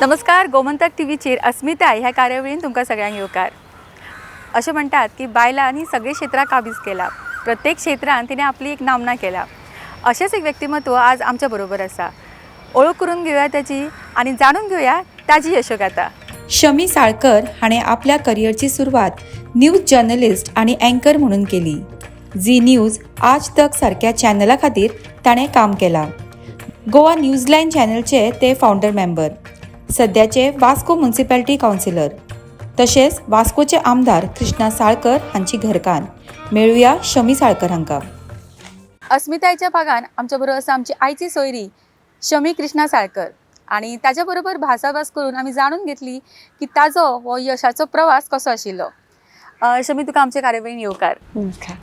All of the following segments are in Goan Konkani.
नमस्कार, गोमंतक टीव्हीचेर अस्मिताय ह्या कार्यावळीन तुमकां सगळ्यांक येवकार. अशें म्हणटात की बायलांनी सगळे क्षेत्रां काबीज केला, प्रत्येक क्षेत्रान तिणें आपली एक नामना केला. अशेंच एक व्यक्तिमत्व आज आमच्या बरोबर आसा. ओळख करून घेवया ताची आनी जाणून घेवया ताजी यशोगाथा. शमी साळकर हाणें आपल्या करिअरची सुरवात न्यूज जर्नलिस्ट आनी अँकर म्हणून केली. झी न्यूज, आज तक सारक्या चॅनला खातीर ताणें काम केलां. गोवा न्यूजलायन चॅनलचे ते फावंडर मेंबर. सद्याचे वास्को म्युनिसिपॅलिटी कावन्सिलर, तशेंच वास्कोचे आमदार कृष्णा साळकर हांची घरकान्न. मेळुया शमी साळकर हांकां. अस्मितायच्या भागान आमच्या बरोबर आसा आमची आयची सोयरी शमी कृष्णा साळकर आनी ताच्या बरोबर भासाभास करून आमी जाणून घेतली की ताजो हो यशाचो प्रवास कसो आशिल्लो. शमी, तुका आमच्या कार्यावळीन येवकार. नमस्कार.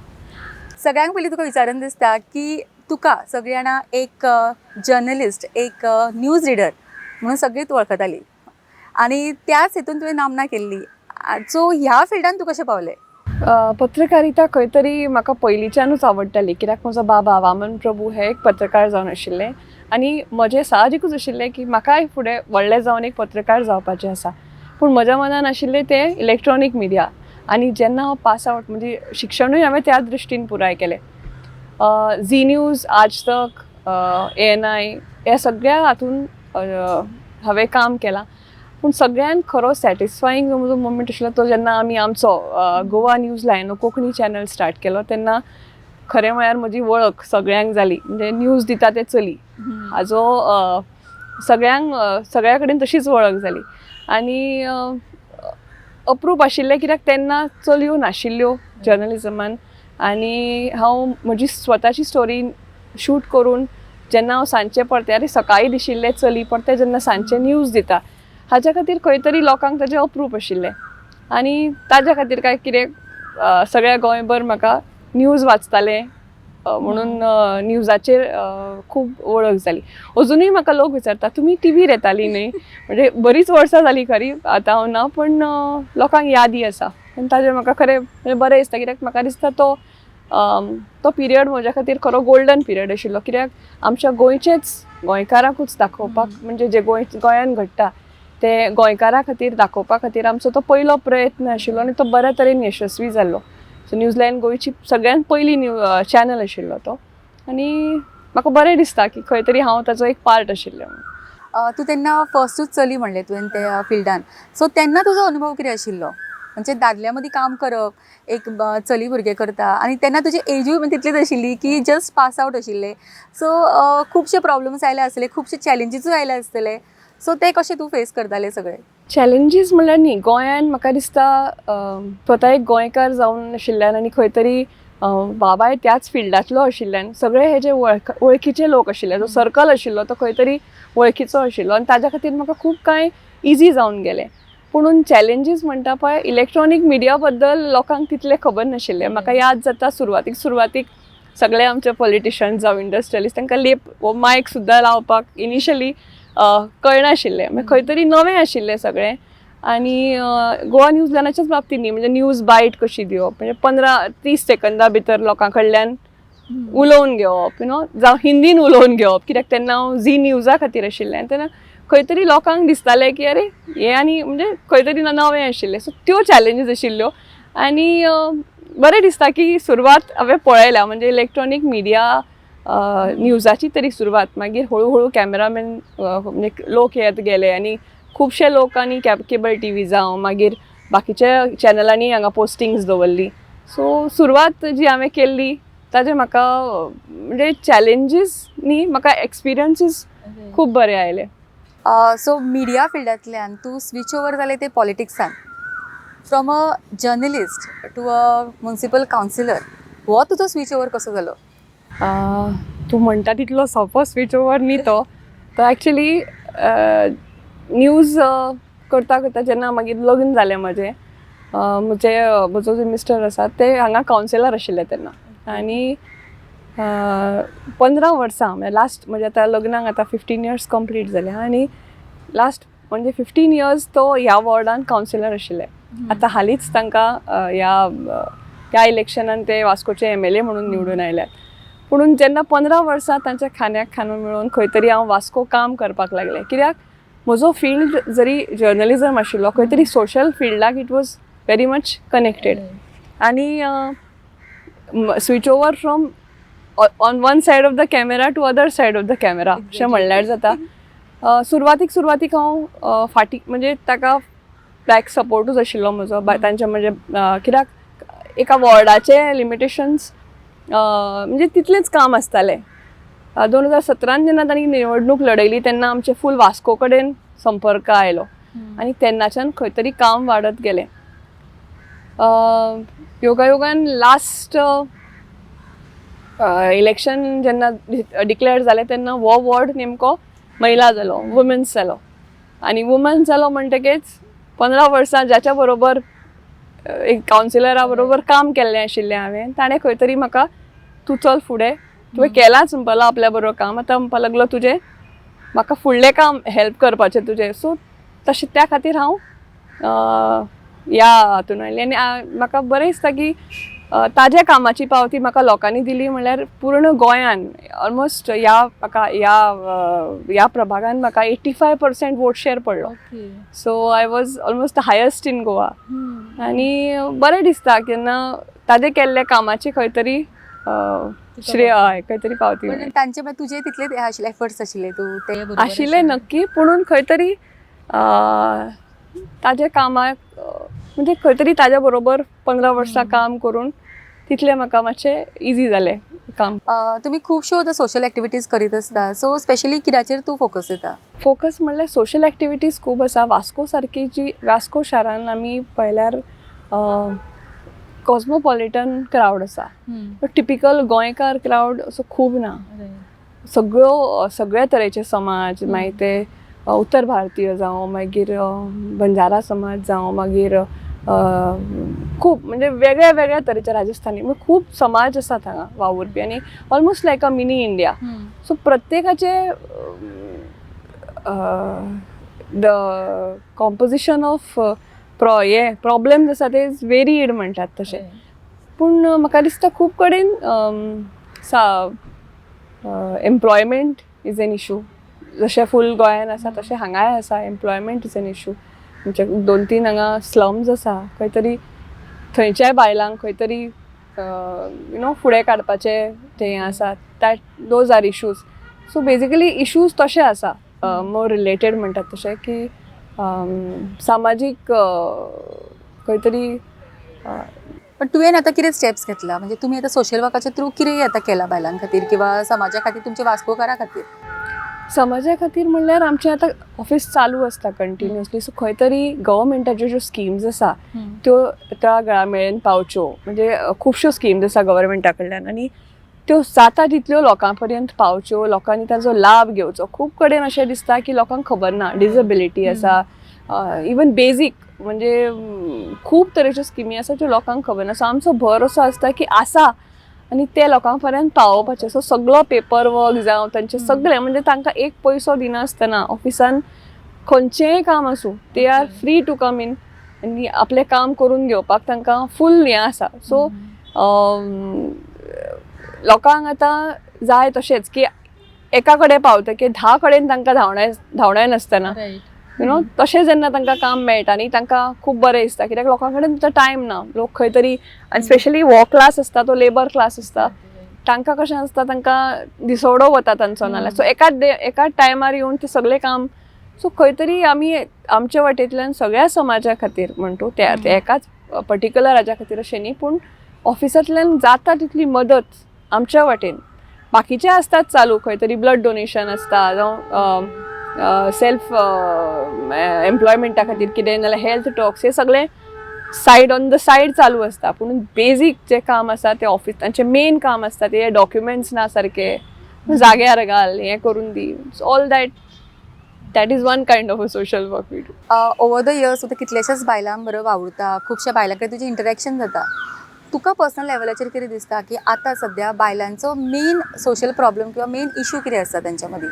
सगळ्यांक पयलीं तुका विचारून दिसता की तुका सगळीं जाणां एक जर्नलिस्ट, एक न्यूज रिडर म्हणून सगळींच वळखताली आनी त्याच हितून तुवें नामना केल्ली. सो ह्या फिल्डान तूं कशें पावलें? पत्रकारिता खंय तरी म्हाका पयलींच्यानूच आवडटाली, कित्याक म्हजो बाबा वामन प्रभू हे एक पत्रकार जावन आशिल्ले आनी म्हजें साहजिकूच आशिल्लें की म्हाकाय फुडें व्हडलें जावन एक पत्रकार जावपाचें आसा. पूण म्हज्या मनान आशिल्लें तें इलेक्ट्रॉनीक मिडिया. आनी जेन्ना हांव पास आवट, म्हणजे शिक्षणूय हांवें त्या दृश्टीन पुराय केलें. झी न्यूज, आज तक, एएनआय ह्या सगळ्या हातून हांवें काम केलां. पूण सगळ्यान खरो सॅटिस्फाईंग जो म्हजो मोमेंट आशिल्लो तो जेन्ना आमी आमचो Goa news line Konkani channel start केलो, तेन्ना खरें म्हळ्यार म्हजी वळख सगळ्यांक जाली. म्हणजे न्यूज दिता तें चली हाजो सगळ्यांक सगळ्या कडेन तशीच वळख जाली. आनी अप्रूप आशिल्लें, कित्याक तेन्ना चलयो नाशिल्ल्यो जर्नलिजमान. आनी हांव म्हजी स्वताची स्टोरी शूट करून जेन्ना हांव सांजचें परतें, आरे सकाळीं दिशिल्लें चली परतें जेन्ना सांजचें न्यूज दिता, हाच्या खातीर खंय तरी लोकांक ताजें अप्रूप आशिल्लें. आनी ताज्या खातीर काय कितें सगळ्या गोंयभर म्हाका न्यूज वाचताले म्हणून न्यूजाचेर खूब वळख जाली. अजुनूय म्हाका लोक विचारता, तुमी टिवीर येताली न्ही? म्हणजे बरीच वर्सां जाली खरी आतां हांव ना, पूण लोकांक यादी आसा आनी ताजें म्हाका खरें म्हणजे बरें दिसता, कित्याक म्हाका दिसता तो पिरियड म्हज्या खातीर खरो गोल्डन पिरियड आशिल्लो, कित्याक आमच्या गोंयचेच गोंयकारांकूच दाखोवपाक, म्हणजे जे गोंयांत घडटा ते गोंयकारा खातीर दाखोवपा खातीर आमचो तो पयलो प्रयत्न आशिल्लो आनी तो बऱ्या तरेन यशस्वी जाल्लो. सो न्यूज लायन गोंयची सगळ्यांत पयली न्यू चॅनल आशिल्लो तो आनी म्हाका बरें दिसता की खंय तरी हांव ताचो एक पार्ट आशिल्लें म्हणून. तूं तेन्ना फर्स्टूच चली म्हणलें तुवें त्या फिल्डान, सो तेन्ना तुजो अनुभव कितें आशिल्लो? म्हणजे दादल्या मदीं काम करप, एक चली भुरगें करता आनी तेन्ना तुजी एजूय पण तितलीच आशिल्ली की जस्ट पास आवट आशिल्लें. सो खुबशे प्रॉब्लम्स आयले आसतले, खुबशे चॅलेंजीसूय आयले आसतले. सो ते कशे तूं फेस करताले सगळे? चॅलेंजीस म्हणल्यार न्ही, गोंयान म्हाका दिसता स्वता एक गोंयकार जावन आशिल्ल्यान आनी खंय तरी बाबाय त्याच फिल्डांतलो आशिल्ल्यान सगळे हे जे वळखीचे लोक आशिल्ले, जो सर्कल आशिल्लो तो खंय तरी वळखीचो आशिल्लो आनी ताज्या खातीर म्हाका खूब कांय इजी जावन गेलें. पुणून चॅलेंजीस म्हणटा पळय, इलेक्ट्रॉनीक मिडिया बद्दल लोकांक तितलें खबर नाशिल्लें. म्हाका याद जाता, सुरवातीक सुरवातीक सगळे आमचे पॉलिटिशन्स जावं इंडस्ट्रियलिस्ट, तांकां लेप वो मायक सुद्दां लावपाक इनिशियली कळनाशिल्लें. मागीर खंय तरी नवें आशिल्लें सगळें. आनी गोवा न्यूज लायनाच्याच बाबतींत न्ही, म्हणजे न्यूज बायट कशी दिवप, म्हणजे 15-30 सेकंदा भितर लोकां कडल्यान उलोवन घेवप, जावं हिंदीन उलोवन घेवप, कित्याक तेन्ना हांव झी न्यूजा खातीर आशिल्लें आनी तेन्ना खंय तरी लोकांक दिसतालें की अरे हें आनी म्हणजे खंय तरी नवें आशिल्लें. सो त्यो चॅलेंजीस आशिल्ल्यो. आनी बरें दिसता की सुरवात हांवें पळयल्या, म्हणजे इलेक्ट्रॉनीक मिडिया न्यूजाची तरी सुरवात. मागीर हळू हळू कॅमेरामॅन म्हणजे लोक येत गेले आनी खुबशे लोकांनी केबल टीव्ही जावं मागीर बाकीच्या चॅनलांनी हांगा पोस्टिंग्स दवरली. सो सुरवात जी हांवें केल्ली ताजे म्हाका म्हणजे चॅलेंजीस न्ही, म्हाका एक्सपिरियन्सीस खूब बरे आयले. सो मिडिया फिल्डांतल्यान तूं स्विच ओवर जालें ते पॉलिटिक्सान. From a journalist to a municipal councillor, हो तुजो स्विच ओवर कसो जालो? तूं म्हणटा तितलो सोंपो स्विच ओवर न्ही तो. तो एक्चुली न्यूज करता करता जेन्ना मागीर लग्न जालें म्हजें, म्हजो जो मिस्टर आसा ते हांगा कावन्सिलर आशिल्ले तेन्ना. आनी 15 वर्सां, म्हळ्यार लास्ट म्हज्या आतां लग्नाक आतां 15 इयर्स कंप्लीट जाले आनी लास्ट म्हणजे 15 इयर्स तो ह्या वॉर्डान कावन्सिलर आशिल्ले. आतां हालींच तांकां ह्या इलेक्शनान ते वास्कोचे एमएलए म्हणून निवडून आयल्यात. पुणून जेन्ना 15 वर्सां तांच्या खांद्याक खांदो मेळोवन खंय तरी हांव वास्को काम करपाक लागलें, कित्याक म्हजो फिल्ड जरी जर्नलिजम आशिल्लो, खंय तरी social फिल्डाक it was very much connected. आनी switch over from on one side of the camera to other side of the camera अशें म्हणल्यार जाता. सुरवातीक सुरवातीक हांव फाटीं, म्हणजे ताका बॅक सपोर्टूच आशिल्लो म्हजो. तांचे म्हणजे कित्याक एका वॉर्डाचे लिमिटेशन्स, म्हणजे तितलेंच काम आसतालें. 2017न जेन्ना तांणी निवडणूक लढयली तेन्ना आमचे फूल वास्को कडेन संपर्क आयलो आनी तेन्नाच्यान खंय तरी काम वाडत गेलें. योगायोगान लास्ट इलेक्शन जेन्ना डिक्लेअर जालें तेन्ना हो वॉर्ड नेमको महिला जालो, वुमेन्स जालो. आनी वुमन्स जालो म्हणटकीच 15 वर्सां ज्याच्या बरोबर एक कावन्सिलरा बरोबर काम केल्लें आशिल्लें हांवें, ताणें खंय तरी म्हाका, "तूं चल फुडें, तुवें केलांच," म्हणपाक, "आपल्या बरोबर काम. आतां," म्हणपाक लागलो, "तुजें म्हाका फुडलें काम हेल्प करपाचें तुजें." सो तशें त्या खातीर हांव ह्या हातून आयलें. आनी म्हाका बरें दिसता की ताज्या कामाची पावती म्हाका लोकांनी दिली. म्हणल्यार पूर्ण गोंयान ऑलमोस्ट ह्या म्हाका ह्या ह्या प्रभागान म्हाका 85% vote share पडलो. So I was almost the highest in Goa. आनी बरें दिसता केन्ना ताजें केल्ल्या कामाची खंय तरी श्रेय, हय, खंय तरी पावती पण मेळ्ळी. तांचे मागीर तुजे तितले हे आशिल्ले, एफर्ट्स आशिल्ले, तूं ते बरोबर आशिल्ले नक्की, पुणून खंय तरी ताज्या कामाक म्हणजे खंय तरी ताज्या बरोबर 15 वर्सां काम करून तितलें म्हाका मातशें इजी जालें काम. तुमी खुबश्यो आतां सोशल एक्टिविटीज करीत आसता. सो स्पेशली कित्याचेर तूं फोकस दिता? फोकस म्हणल्यार सोशल एक्टिविटीज खूब आसा. वास्को सारकी जी वास्को शारान आमी पळयल्यार कॉस्मोपॉलिटन क्रावड आसा. टिपिकल गोंयकार क्रावड असो खूब ना. सगळ्यो सगळ्या तरेचे समाज, मागीर ते उत्तर भारतीय जावं, मागीर बंजारा समाज जावं, मागीर खूब म्हणजे वेगळ्या वेगळ्या तरेचे राजस्थानी, म्हणजे खूब समाज आसात हांगा वावुरपी आनी almost like a mini India. So प्रत्येकाचे the composition of हे प्रॉब्लेम्स आसा ते वेरीड म्हणटात तशें. पूण म्हाका दिसता खूब कडेन सा एम्प्लॉयमेंट is an issue. जशें फूल गोंयान आसा तशें हांगाय आसा. Employment is an issue. म्हणजे दोन तीन हांगा स्लम्स आसा. खंय तरी थंयच्याय बायलांक खंय तरी you know फुडें काडपाचें तें हें आसा. That those are issues. So basically issues तशे आसा, मोर रिलेटेड म्हणटात तशें की सामाजीक खंय तरी पण तुवें आतां कितें स्टेप्स घेतला? म्हणजे तुमी आतां सोशल वर्काच्या थ्रू कितें आतां केलां बायलां खातीर किंवा समाजा खातीर, तुमच्या वास्कोकारा खातीर? समाजा खातीर म्हणल्यार आमचें आतां ऑफिस चालू आसता कंटिन्युअसली. सो खंय तरी गव्हर्मेंटाच्यो ज्यो स्किम्स आसा त्यो त्या घरा मेरेन पावच्यो. म्हणजे खुबश्यो स्किम्स आसा गव्हर्मेंटा कडल्यान आनी त्यो जाता तितल्यो लोकां पर्यंत पावच्यो, लोकांनी ताजो लाभ घेवचो. खूब कडेन अशें दिसता की लोकांक खबर ना डिजेबिलिटी आसा. इवन बेजीक म्हणजे खूब तरेच्यो स्किमी आसा ज्यो लोकांक खबर ना. सो आमचो भर असो आसता की आसा आनी ते लोकां पर्यंत पावोवपाचें. सो सगळो पेपर वर्क जावं तांचें सगळें, म्हणजे तांकां एक पयसो दिनासतना ऑफिसान खंयचेंय काम आसूं, they are free to come in आनी आपलें काम करून घेवपाक तांकां फूल हें आसा. सो लोकांक आतां जाय तशेंच की एका कडेन पावतकीर 10 कडेन तांकां धांवडाय धांवडाय नासतना you know तशें जेन्ना तांकां काम मेळटा न्ही, तांकां खूब बरें दिसता. कित्याक लोकां कडेन तो टायम ना. लोक खंय तरी आनी स्पेशली हो क्लास आसता तो लेबर क्लास आसता. तांकां कशें आसता, तांकां दिसवडो वता तांचो नाल्यार. सो एकाच टायमार येवन ते सगळें काम. सो खंय तरी आमी आमच्या वाटेंतल्यान सगळ्या समाजा खातीर म्हणटू ते ते एकाच पर्टिक्युलर हाज्या खातीर अशें न्ही, पूण ऑफिसांतल्यान जाता तितली मदत आमच्या वाटेन. बाकीचे आसतात चालू, खंय तरी ब्लड डोनेशन आसता जावं सेल्फ एम्प्लॉयमेंटा खातीर कितें, नाल्यार हेल्थ टॉक्स, हे सगळे सायड ऑन the side चालू आसता. पूण बेजीक जें काम आसा तें ऑफिस तांचें मेन काम आसता ते डॉक्युमेंट्स ना सारके, जाग्यार घाल, हें करून दी, all that, that is one kind of a social work we do. Over the years तुका कितल्याशाच बायलां बरोबर वावुरता, खुबश्या बायलां कडेन तुजें इंटरेक्शन जाता. तुका पर्सनल लेवलाचेर कितें दिसता की आतां सद्या बायलांचो मेन सोशल प्रॉब्लम किंवा मेन इशू कितें आसा तांच्या मदीं?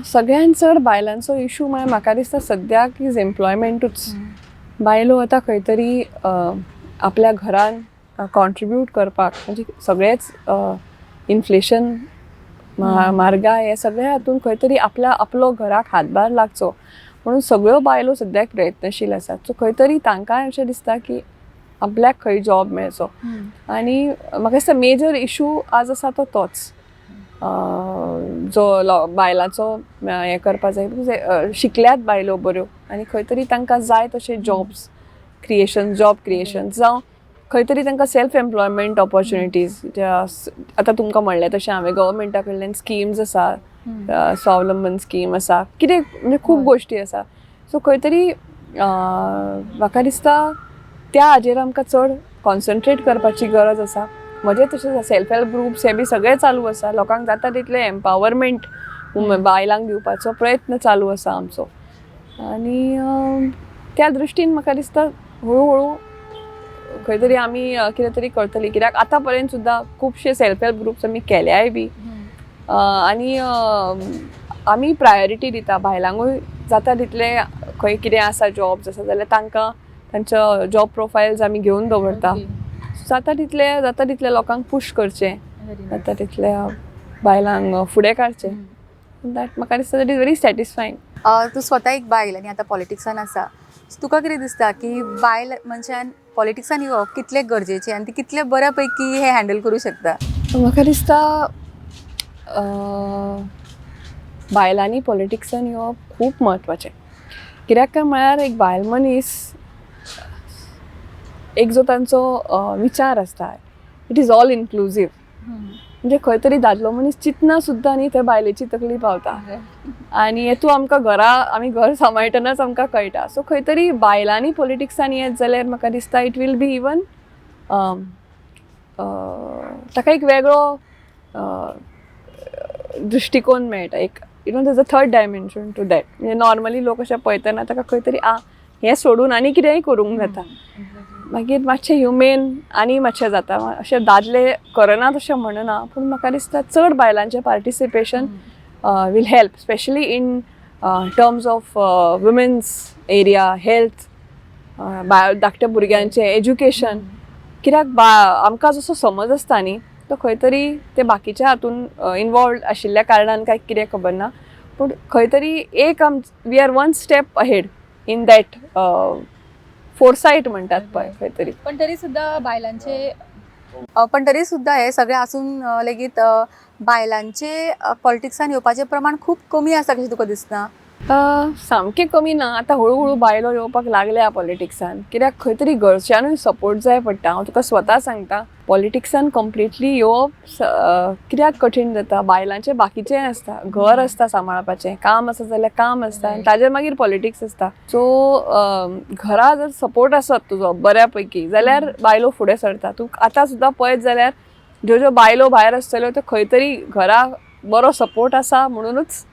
सगळ्यान चड बायलांचो इशू म्हळ्यार म्हाका दिसता सद्याक is एम्प्लॉयमेंटूच. बायलो आतां खंय तरी आपल्या घरान कॉन्ट्रिब्यूट करपाक, म्हणजे सगळेच इन्फ्लेशन म्हारगाय हे सगळ्या हातून खंय तरी आपल्या आपलो घराक हातभार लागचो म्हणून सगळ्यो बायलो सद्याक प्रयत्नशील आसात. सो खंय तरी तांकांय अशें दिसता की आपल्याक खंय जॉब मेळचो. आनी म्हाका दिसता मेजर इशू आज आसा तो तोच, जो बायलांचो हें करपा जाय. Because शिकल्यात बायलो बऱ्यो आनी खंय तरी तांकां जाय तशे जॉब्स क्रिएशन, जॉब क्रिएशन जावं खंय तरी तांकां सेल्फ एम्प्लॉयमेंट ऑपॉर्च्युनिटीज. आतां तुमकां म्हणलें तशें हांवें, गव्हर्मेंटा कडल्यान स्किम्स आसा, स्वावलंबन स्कीम आसा, कितें म्हणजे खूब गोश्टी आसा. सो खंय तरी म्हाका दिसता त्या हाजेर आमकां चड कॉन्सन्ट्रेट करपाची गरज आसा. म्हजें तशें सेल्फ हेल्प ग्रुप्स हे बी सगळें चालू आसा, लोकांक जाता तितलें एम्पावरमेंट बायलांक दिवपाचो प्रयत्न चालू आसा आमचो. आनी त्या दृश्टीन म्हाका दिसता हळू हळू खंय तरी आमी कितें तरी करतली, कित्याक आतां पर्यंत सुद्दां खुबशे सेल्फ हेल्प ग्रुप्स आमी केल्याय बी. आनी आमी प्रायोरिटी दिता बायलांकूय, जाता तितले खंय कितें आसा जॉब्स आसा जाल्यार तांकां तांचो जॉब प्रोफायल्स आमी घेवन दवरता. जाता तितले लोकांक पूश करचें, जाता तितल्या बायलांक फुडें काडचें. That म्हाका दिसता that is very satisfying. तूं स्वता एक बायल आनी आतां पॉलिटिक्सान आसा. सो तुका कितें दिसता की बायल मनशान पॉलिटिक्सान येवप कितलें गरजेचें आनी ती कितले बऱ्या पैकी हें हँडल करूं शकता? म्हाका दिसता बायलांनी पॉलिटिक्सान येवप खूब म्हत्वाचें, कित्याक काय म्हळ्यार एक बायल मनीस एक जो तांचो विचार आसता, it is all inclusive. म्हणजे खंय तरी दादलो मनीस चिंतना सुद्दां न्ही थंय बायलेची तकली पावता आनी हेतू आमकां घरा आमी घर सांबाळटनाच आमकां कळटा. सो खंय तरी बायलांनी पॉलिटिक्सान येत जाल्यार म्हाका दिसता it will be even ताका एक वेगळो दृश्टिकोन मेळटा, एक there's a third dimension to that. म्हणजे नॉर्मली लोक अशें पळयतना ताका खंय तरी आ हें सोडून आनी कितेंय करूंक जाता, मागीर मातशें ह्युमेन आनी मातशें जाता. अशें दादले करनात अशें म्हणना, पूण म्हाका दिसता चड बायलांचें participation will help, specially in terms of women's area, health, धाकट्या भुरग्यांचें एज्युकेशन. कित्याक बा आमकां जसो समज आसता न्ही, तो खंय तरी ते बाकीच्या हातून इनवॉल्व आशिल्ल्या कारणान काय कितें खबर ना, पूण खंय तरी एक आम we are one step ahead in that foresight म्हणटात पळय खंय तरी. पण तरी सुद्दां हे सगळें आसून लेगीत बायलांचे पॉलिटिक्सान येवपाचें प्रमाण खूब कमी आसा कशें तुका दिसना? सामकें कमी ना. आतां हळू हळू बायलो येवपाक लागल्या पॉलिटिक्सान, कित्याक खंय तरी घरच्यानूय सपोर्ट जाय पडटा. हांव तुका स्वता सांगता, पॉलिटिक्सान कंप्लिटली येवप कित्याक कठीण जाता, बायलांचें बाकीचें आसता, घर आसता सांबाळपाचें, काम आसा जाल्यार काम आसता आनी ताजेर मागीर पॉलिटिक्स आसता. सो घरा जर सपोर्ट आसत तुजो बऱ्या पैकी जाल्यार बायलो फुडें सरता. तूं आतां सुद्दां पळयत जाल्यार ज्यो ज्यो बायलो भायर आसतल्यो त्यो खंय तरी घरा बरो सपोर्ट आसा म्हणुनूच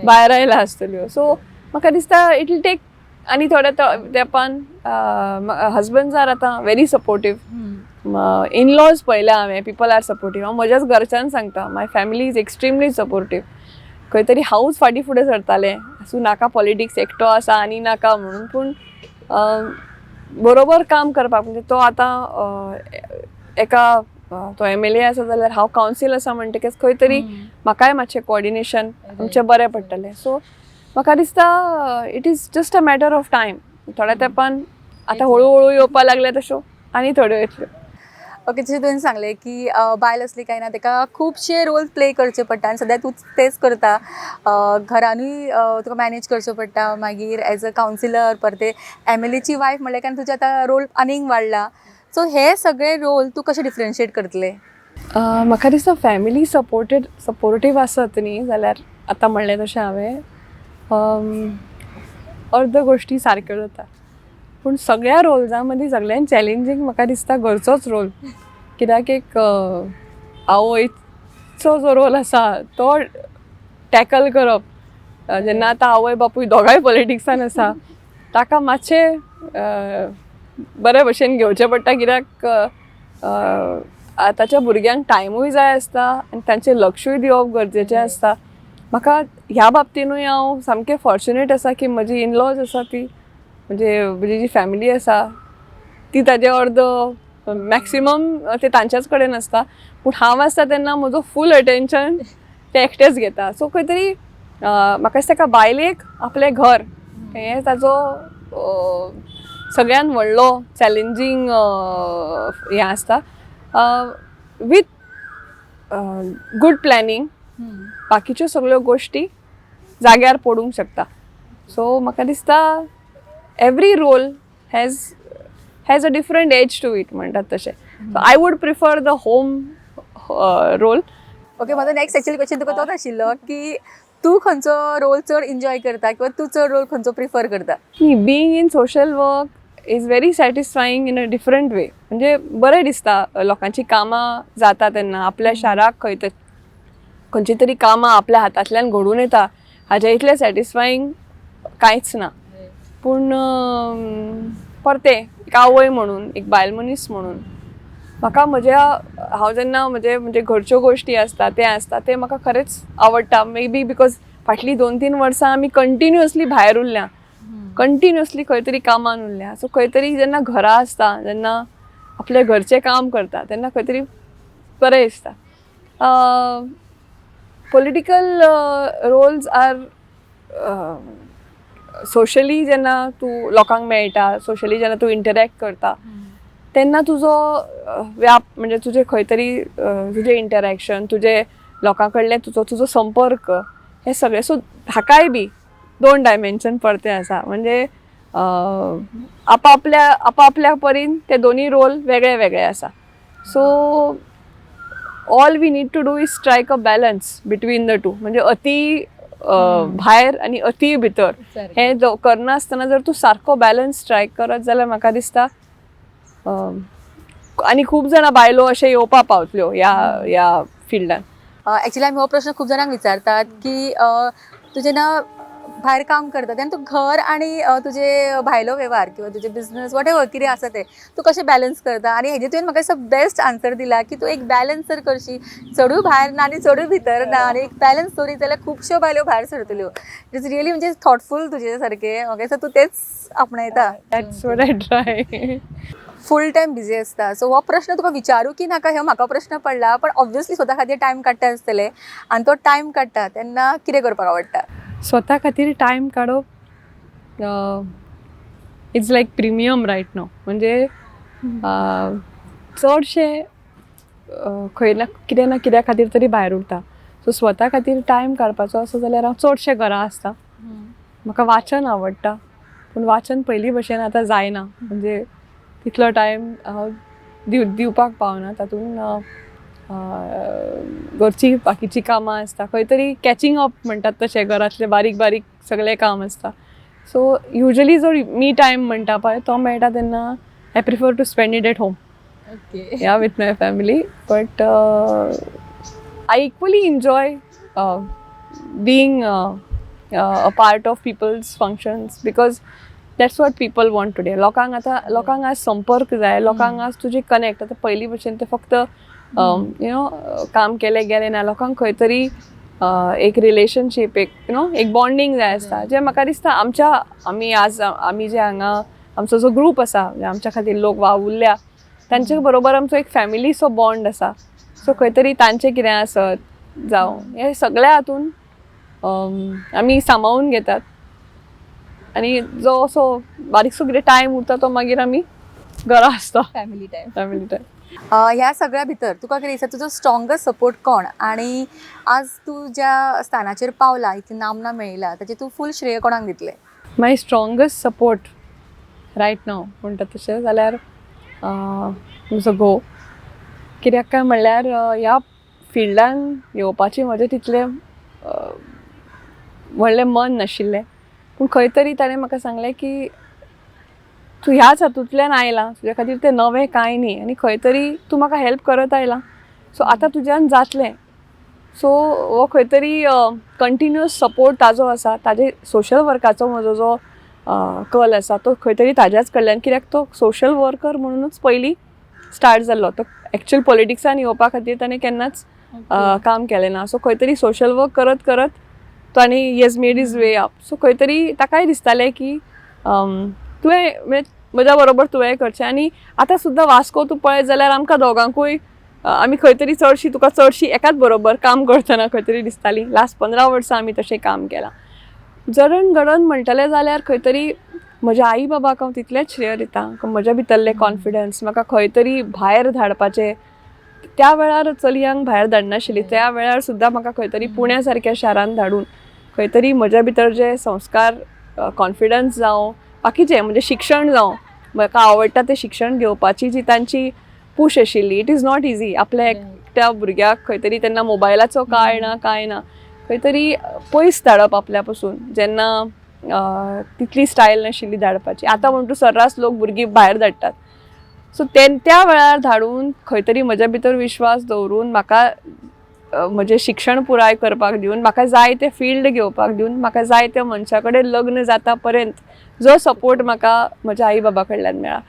भायर आयला आसतल्यो. सो म्हाका दिसता it will take आनी थोड्या तेंपान. हजबंड्स आर आतां व्हेरी सपोर्टीव, इनलॉज पळयल्या हांवें, people are supportive. हांव म्हज्याच घरच्यान सांगता, my family is extremely supportive. खंय तरी हांवूच फाटीं फुडें सरतालें, आसूं नाका पॉलिटिक्स, एकटो आसा आनी नाका म्हणून. पूण बरोबर काम करपाक म्हणजे तो आतां एका तो एमएलए आसा जाल्यार हांव कावन्सील आसा म्हणटकीच खंय तरी म्हाकाय मातशें कोऑर्डिनेशन आमचें बरें पडटलें. सो म्हाका दिसता it is just a matter of time. थोड्या तेंपान आतां हळू हळू येवपाक लागल्या तश्यो आनी थोड्यो येतल्यो. ओके, जशें तुवें सांगलें की बायल असली काय ना ताका खुबशे रोल प्ले करचे पडटा आनी सद्या तूं तेच करता. घरानूय तुका मॅनेज करचें पडटा, मागीर एज अ कावन्सिलर, परते एमएलएची वायफ म्हणल्यार कारण तुजें आतां रोल आनीक वाडला. सो हे सगळे रोल तूं कशें डिफरन्शिएट करतलें? म्हाका दिसता फॅमिली सपोर्टीव आसत न्ही जाल्यार आतां म्हणलें तशें हांवें, अर्द गोश्टी सारक्यो जाता. पूण सगळ्या रोल्सां मदीं सगळ्यान चॅलेंजींग म्हाका दिसता घरचोच रोल, कित्याक एक आवयचो जो रोल आसा तो टॅकल करप, जेन्ना आतां आवय बापूय दोगांय पॉलिटिक्सान आसा, ताका मातशें बरे भशेन घेवचें पडटा, कित्याक आतांच्या भुरग्यांक टायमूय जाय आसता आनी तांचें लक्षूय दिवप गरजेचें आसता. म्हाका ह्या बाबतीनूय हांव सामकें फॉर्च्युनेट आसा की म्हजी इनलॉज आसा ती, म्हणजे म्हजी जी फॅमिली आसा ती ताजे अर्द मॅक्सिमम ते तांच्याच कडेन आसता, पूण हांव आसता तेन्ना म्हजो फूल अटेंशन ते एकटेच घेता. सो खंय तरी म्हाका दिसता एका बायलेक आपलें घर हें ताजो सगळ्यान व्हडलो चॅलेंजींग हें आसता. विथ गूड प्लॅनिंग बाकीच्यो सगळ्यो गोश्टी जाग्यार पडूंक शकता. सो म्हाका दिसता every role has a different edge to it म्हणटात तशें. So I would prefer the home role. Okay, म्हजो नेक्स्ट एक्चुअली क्वेश्चन तुका तोच आशिल्लो की तूं खंयचो रोल चड एन्जॉय करता किंवा तूं चड रोल खंयचो प्रिफर करता? Being in social work is very satisfying in a different way. म्हणजे बरें दिसता लोकांची कामां जाता तेन्ना, आपल्या शाराक खंय तरी खंयची तरी कामां आपल्या हातांतल्यान घडून येता, हाज्या इतलें सॅटिस्फायींग कांयच ना. पूण परतें एक आवय म्हणून, एक बायल मनीस म्हणून म्हाका म्हज्या हांव जेन्ना म्हजे म्हणजे घरच्यो गोश्टी आसता तें आसता तें म्हाका खरेंच आवडटा. मे बी because फाटलीं 2-3 वर्सां आमी कंटिन्युअसली भायर उरल्या, कंटिन्युअसली खंय तरी कामान उरल्या. सो खंय तरी जेन्ना घरा आसता, जेन्ना आपलें घरचें काम करता तेन्ना खंय तरी बरें दिसता. पॉलिटिकल रोल्स आर सोशली जेन्ना तूं लोकांक मेळटा, सोशली जेन्ना तूं इंटरॅक्ट करता तेन्ना तुजो व्याप म्हणजे तुजें खंय तरी तुजें इंटरॅक्शन, तुजें लोकां कडलें तुजो संपर्क हें सगळें. सो हाकाय बी दोन डायमेन्शन परतें आसा. म्हणजे आपापल्या आपापल्या परीन ते दोनी रोल वेगळे वेगळे आसा. So all we need to do is strike a balance between the two. म्हणजे अति भायर आनी अति भितर हें करनासतना जर तूं सारको बॅलन्स स्ट्रायक करत जाल्यार म्हाका दिसता आनी खूब जाणां बायलो अशें येवपा पावतल्यो ह्या ह्या फिल्डान. एक्चुअली आमी हो प्रश्न खूब जाणांक विचारतात की तूं जेन्ना भायर काम करता तेन्ना तूं घर आनी तुजे भायलो वेव्हार किंवा तुजे बिजनस what ever कितें आसा तें तूं कशें बॅलन्स करता? आनी हेजेर तुवें म्हाका दिसता बेस्ट आन्सर दिला की तूं एक बॅलन्स जर करशी, चडूय भायर ना आनी चडूय भितर ना आनी एक बॅलन्स दवरीत जाल्यार खुबश्यो बायलो भायर सरतल्यो. It is really म्हणजे थॉटफूल तुजे सारकें. म्हाका दिसता तूं तेच आपणायता. That's what I try. Full time busy आसता, सो हो प्रश्न तुका विचारूं की नाका हे म्हाका प्रश्न पडला, पण ऑब्वियसली स्वता खातीर टायम काडटा आसतले आनी तो टायम काडटा तेन्ना कितें करपाक आवडटा? स्वता खातीर टायम काडप it's like premium right now. म्हणजे चडशे खंय ना कितें ना कित्या खातीर तरी भायर उरता. सो स्वता खातीर टायम काडपाचो आसा जाल्यार हांव चडशें घरा आसता. म्हाका वाचन आवडटा, पूण वाचन पयलीं भशेन आतां जायना. म्हणजे तितलो टायम हांव दिवपाक पावना. तातूंत घरची बाकीचीं कामां आसता, खंय तरी कॅचिंग अप म्हणटात तशें घरांतलें बारीक बारीक सगळें काम आसता. सो युजली जो मी टायम म्हणटा पळय तो मेळटा तेन्ना I prefer to spend it at home, yeah, with my family. But I equally enjoy being a part of people's functions because that's what people want today. लोकांक आतां, लोकांक आज संपर्क जाय, लोकांक आज तुजी कनेक्ट. आतां पयलीं भशेन ते फक्त you know काम केलें गेलें ना. लोकांक खंय तरी एक रिलेशनशीप, एक you know एक बॉन्डींग जाय आसता, जें म्हाका दिसता आमच्या आमी आज आमी जे हांगा आमचो जो ग्रूप आसा, म्हणजे आमच्या खातीर लोक वावुरल्या तांचे बरोबर आमचो एक फॅमिलीचो बॉन्ड आसा. सो खंय तरी तांचें कितें आसत जावं हे सगळ्या हातून आमी सामावून घेतात आनी जो असो बारीकसो कितें टायम उरता तो मागीर आमी घरा आसता. Family time. Family time. ह्या सगळ्या भितर तुका कितें दिसता, तुजो स्ट्रॉंगस्ट सपोर्ट कोण आनी आज तूं ज्या स्थानाचेर पावला, इतली नामना मेळयला, ताचें तूं फूल श्रेय कोणाक दितलें? My strongest support right now म्हणटा तशें जाल्यार म्हजो घोव. कित्याक काय म्हणल्यार ह्या फिल्डान येवपाचें म्हजें तितलें व्हडलें मन नाशिल्लें, पूण खंय तरी ताणें म्हाका सांगलें की तूं ह्याच हातूंतल्यान आयला, तुज्या खातीर तें नवें कांय न्ही आनी खंय तरी तूं म्हाका हेल्प करत आयला, सो आतां तुज्यान जातलें. सो हो खंय तरी कंटिन्युअस सपोर्ट ताजो आसा. ताजे सोशल वर्काचो म्हजो जो कल आसा तो खंय तरी ताज्याच कडल्यान, कित्याक तो सोशल वर्कर म्हणुनूच पयलीं स्टार्ट जाल्लो. तो एक्चुअल पॉलिटिक्सान येवपा खातीर ताणें केन्नाच काम केलें ना. सो खंय तरी सोशल वर्क करत करत तो आनी he has made his way up. So खंय तरी ताकाय दिसतालें की तुवें म्हणजे म्हज्या बरोबर तुवें करचें. आनी आतां सुद्दां वास्को तूं पळयत जाल्यार आमकां दोगांकूय आमी खंय तरी चडशी तुका चडशी एकाच बरोबर काम करतना खंय तरी दिसताली. लास्ट 15 वर्सां आमी तशें काम केलां. जडण घडण म्हणटलें जाल्यार खंय तरी म्हज्या आई बाबाक हांव तितलेंच श्रेय दिता. म्हज्या भितरलें कॉन्फिडन्स म्हाका खंय तरी भायर धाडपाचें, त्या वेळार चलयांक भायर धाडनाशिल्ली, त्या वेळार सुद्दां म्हाका खंय तरी पुण्या सारक्या शारान धाडून खंय तरी म्हज्या भितर जे संस्कार, कॉन्फिडन्स जावं, बाकीचें म्हणजे शिक्षण जावं, म्हाका आवडटा तें शिक्षण घेवपाची जी तांची पूश आशिल्ली, it is not easy. आपल्या एकट्या भुरग्याक खंय तरी तेन्ना मोबायलाचो कांय ना कांय ना, खंय तरी पयस धाडप आपल्या पसून, जेन्ना तितली स्टायल नाशिल्ली धाडपाची. आतां म्हणटू सर्रास लोक भुरगीं भायर धाडटात. सो ते त्या वेळार धाडून खंय तरी म्हज्या भितर विश्वास दवरून म्हाका म्हजें शिक्षण पुराय करपाक दिवन, म्हाका जाय तें फिल्ड घेवपाक दिवन, म्हाका जाय त्या मनशा कडेन लग्न जाता पर्यंत जो सपोर्ट म्हाका म्हज्या आई बाबा कडल्यान मेळ्ळा,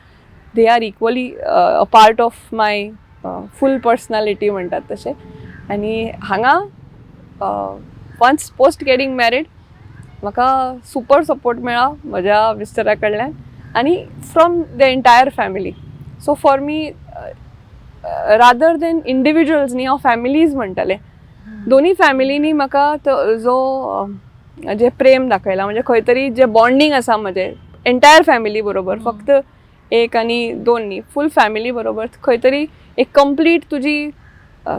they are equally a part of my full personality म्हणटात तशें. आनी हांगा वन्स पोस्ट गेटींग मॅरीड म्हाका सुपर सपोर्ट मेळ्ळा म्हज्या मिस्टरा कडल्यान आनी from the entire family. So for me, rather than individuals न्ही, हांव फॅमिलीज म्हणटलें. दोनी फॅमिलीनी म्हाका तो जो जें प्रेम दाखयलां, म्हणजे खंय तरी जें बॉन्डींग आसा म्हजें एंटायर फॅमिली बरोबर, फक्त एक आनी दोन न्ही, फूल फॅमिली बरोबर खंय तरी एक कंप्लीट तुजी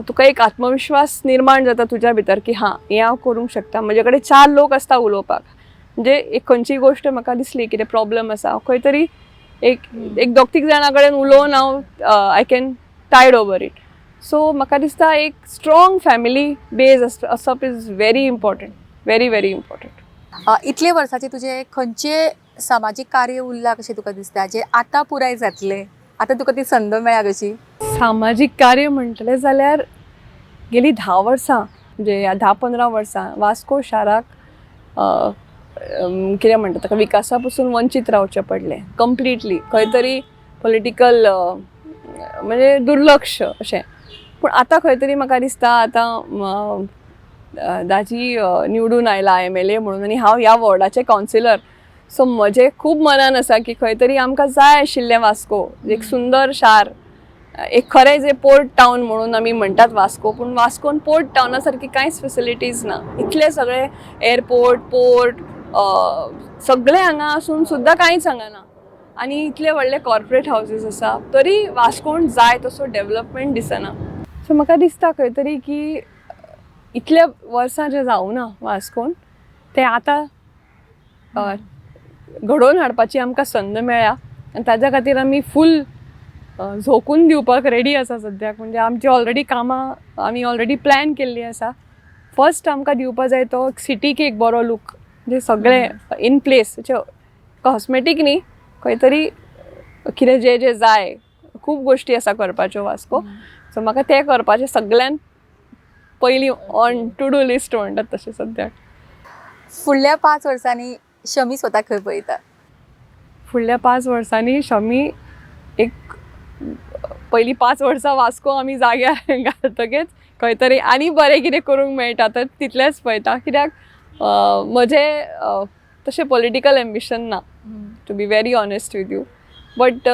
तुका एक आत्मविश्वास निर्माण जाता तुज्या भितर की हां, हें हांव करूंक शकता. म्हजे कडेन चार लोक आसता उलोवपाक. म्हणजे एक खंयचीय गोश्ट म्हाका दिसली कितें प्रॉब्लम आसा, हांव खंय तरी एक एक दोग तीग जाणां कडेन उलोवन हांव I can tide over it. So म्हाका दिसता एक स्ट्रॉंग फॅमिली बेज आसप is very important, very very important. इतले वर्साचे तुजे खंयचे सामाजीक कार्य उरलां कशें तुका दिसता, जे आतां पुराय जातलें, आतां तुका ती संद मेळ्ळा कशी? सामाजीक कार्य म्हणटलें जाल्यार गेली 10 वर्सां, म्हणजे ह्या 10-15 वर्सां वास्को शाराक कितें म्हणटा ताका, विकासा पसून वंचीत रावचें पडलें कंप्लिटली. खंय तरी पॉलिटिकल म्हणजे दुर्लक्ष अशें. पूण आतां खंय तरी म्हाका दिसता आतां दाजी निवडून आयला एमएलए म्हणून आनी हांव ह्या वॉर्डाचें कावन्सिलर, सो म्हजें खूब मनान आसा की खंय तरी आमकां जाय आशिल्लें वास्को एक सुंदर शार, एक खरें जें पोर्ट टावन म्हणून आमी म्हणटात वास्को, पूण वास्कोन पोर्ट टावना सारकी कांयच फेसिलिटीज ना. इतले सगळे एअरपोर्ट, पोर्ट सगळे हांगा आसून सुद्दां कांयच हांगा ना आनी इतले व्हडले कॉर्पोरेट हावजीस आसा तरी वास्कोन जाय तसो डेवलपमेंट दिसना. सो म्हाका दिसता खंय तरी की इतल्या वर्सां जें जावना वास्कोन तें आतां घडोवन हाडपाची आमकां संद मेळ्ळ्या आनी ताज्या खातीर आमी फूल झोकून दिवपाक रेडी आसा सद्याक. म्हणजे आमची ऑलरेडी कामां आमी ऑलरेडी प्लॅन केल्ली आसा. फर्स्ट आमकां दिवपा जाय तो सिटीक एक बरो लूक, म्हणजे सगळें इन प्लेस, कॉस्मेटीक न्ही, खंय तरी कितें जें जें जाय, खूब गोश्टी आसा करपाच्यो वास्को. सो म्हाका तें करपाचें सगळ्यान पयलीं ऑन टू do list म्हणटात तशें सद्याक. फुडल्या 5 वर्सांनी शमी स्वताक खंय पळयता? फुडल्या 5 वर्सांनी शमी एक पयलीं 5 वर्सां वास्को आमी जाग्यार घालतकीच खंय तरी आनी बरें कितें करूंक मेळटा तर तितलेंच पळयता. कित्याक म्हजें तशें पॉलिटिकल एम्बिशन ना, to be very honest with you, but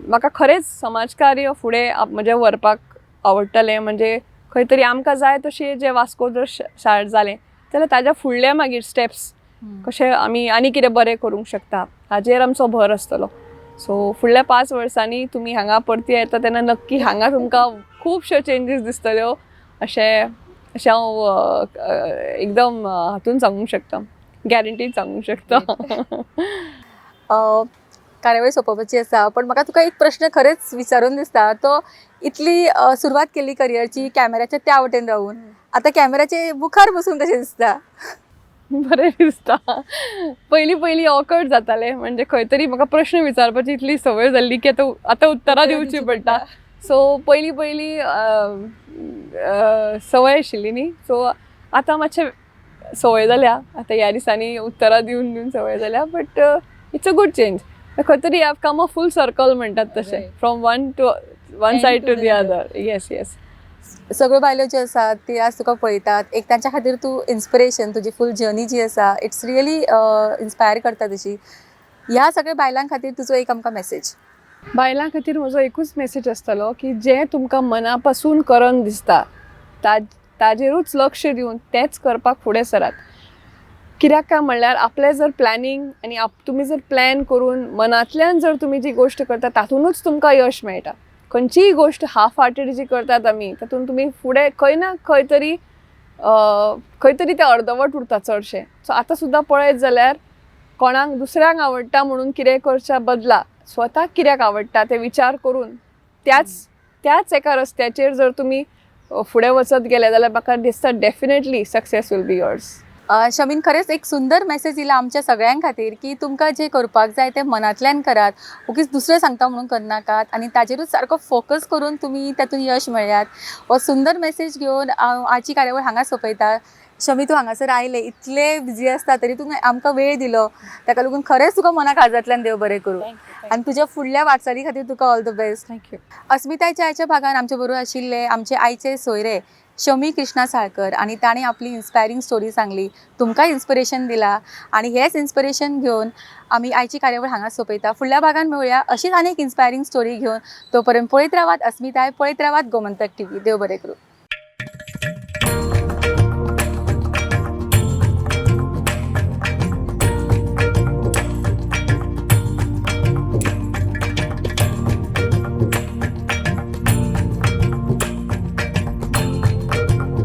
म्हाका खरेंच समाजकार्य फुडें म्हजें व्हरपाक आवडटलें. म्हणजे खंय तरी आमकां जाय तशें जें वास्को जर शार जालें जाल्यार ताज्या फुडले मागीर स्टेप्स कशें आमी आनी कितें बरें करूंक शकता हाजेर आमचो भर आसतलो. सो फुडल्या 5 वर्सांनी तुमी हांगा परती येता तेन्ना नक्की हांगा तुमकां खुबश्यो चेंजीस दिसतल्यो अशें अशें हांव एकदम हातून सांगूंक शकता, गॅरंटीड सांगूंक शकता. कार्यावळ सोंपोवपाची आसा, पण म्हाका तुका एक प्रश्न खरेंच विचारून दिसता. तो इतली सुरवात केली करियरची कॅमेराच्या त्या वटेन रावून, आतां कॅमेराचे मुखार बसून कशें दिसता? बरें दिसता. पयलीं पयलीं ऑकवर्ड जातालें, म्हणजे खंय तरी म्हाका प्रश्न विचारपाची इतली संवय जाल्ली की आतां आतां उत्तरां दिवची पडटा. सो पयलीं पयलीं संवय आशिल्ली न्ही, सो आतां मातशें संवय जाल्या. आतां ह्या दिसांनी उत्तरां दिवन दिवन संवय जाल्या, but it's a good change. खंय तरी have come a full circle म्हणटात तशें, from one to one side to the other. Yes yes. सगळ्यो बायलो ज्यो आसात ती आज तुका पळयतात, एक तांच्या खातीर तूं इन्स्पिरेशन, तुजी फूल जर्नी जी आसा it's really inspire करता तशी. ह्या सगळ्या बायलां खातीर तुजो एक आमकां मॅसेज. बायलां खातीर म्हजो एकूच मेसेज आसतलो की जें तुमकां मना पासून करन दिसता ताजेरूच लक्ष दिवन तेंच करपाक फुडें सरात. कित्याक काय म्हणल्यार आपलें जर प्लॅनिंग आनी तुमी जर प्लॅन करून मनांतल्यान जर तुमी जी गोश्ट करता तातुंनूच तुमकां यश मेळटा. खंयचीय गोश्ट हाफ हार्टेड जी करतात आमी तातूंत तुमी फुडें खंय ना खंय तरी खंय तरी तें अर्दवट उरता चडशें. सो आतां सुद्दां पळयत जाल्यार कोणाक दुसऱ्यांक आवडटा म्हणून कितें करच्या बदला स्वताक कित्याक आवडटा तें विचार करून त्याच त्याच एका रस्त्याचेर जर तुमी फुडें वचत गेले जाल्यार म्हाका दिसता definitely success will be yours. Shamin खरेंच एक सुंदर मेसेज दिला आमच्या सगळ्यां खातीर की तुमकां जें करपाक जाय तें मनांतल्यान करात, ओगीच दुसरें सांगता म्हणून करनाकात आनी ताजेरूच सारको फोकस करून तुमी तातूंत यश मेळयात. हो सुंदर मेसेज घेवन हांव आजची कार्यावळ हांगा सोंपयता. शमी, तूं हांगासर आयलें, इतलें बिजी आसता तरी तूं आमकां वेळ दिलो, ताका लागून खरेंच तुका मना काळजांतल्यान देव बरें करूं आनी तुज्या फुडल्या वाटचाली खातीर तुका all the best. Thank you. अस्मितायच्या आयच्या भागान आमचे बरोबर आशिल्ले आमचे आयचे सोयरे शमी कृष्णा साळकर आनी ताणें आपली इन्स्पायरींग स्टोरी सांगली, तुमकां इन्स्पिरेशन दिला आनी हेंच इन्स्पिरेशन घेवन आमी आयची कार्यावळ हांगा सोंपयता. फुडल्या भागान मेळुया अशीच आनी एक इन्स्पायरींग स्टोरी घेवन. तो पर्यंत पळयत रावात अस्मिताय, पळयत रावात गोमंतक टीव्ही. देव बरें करूं.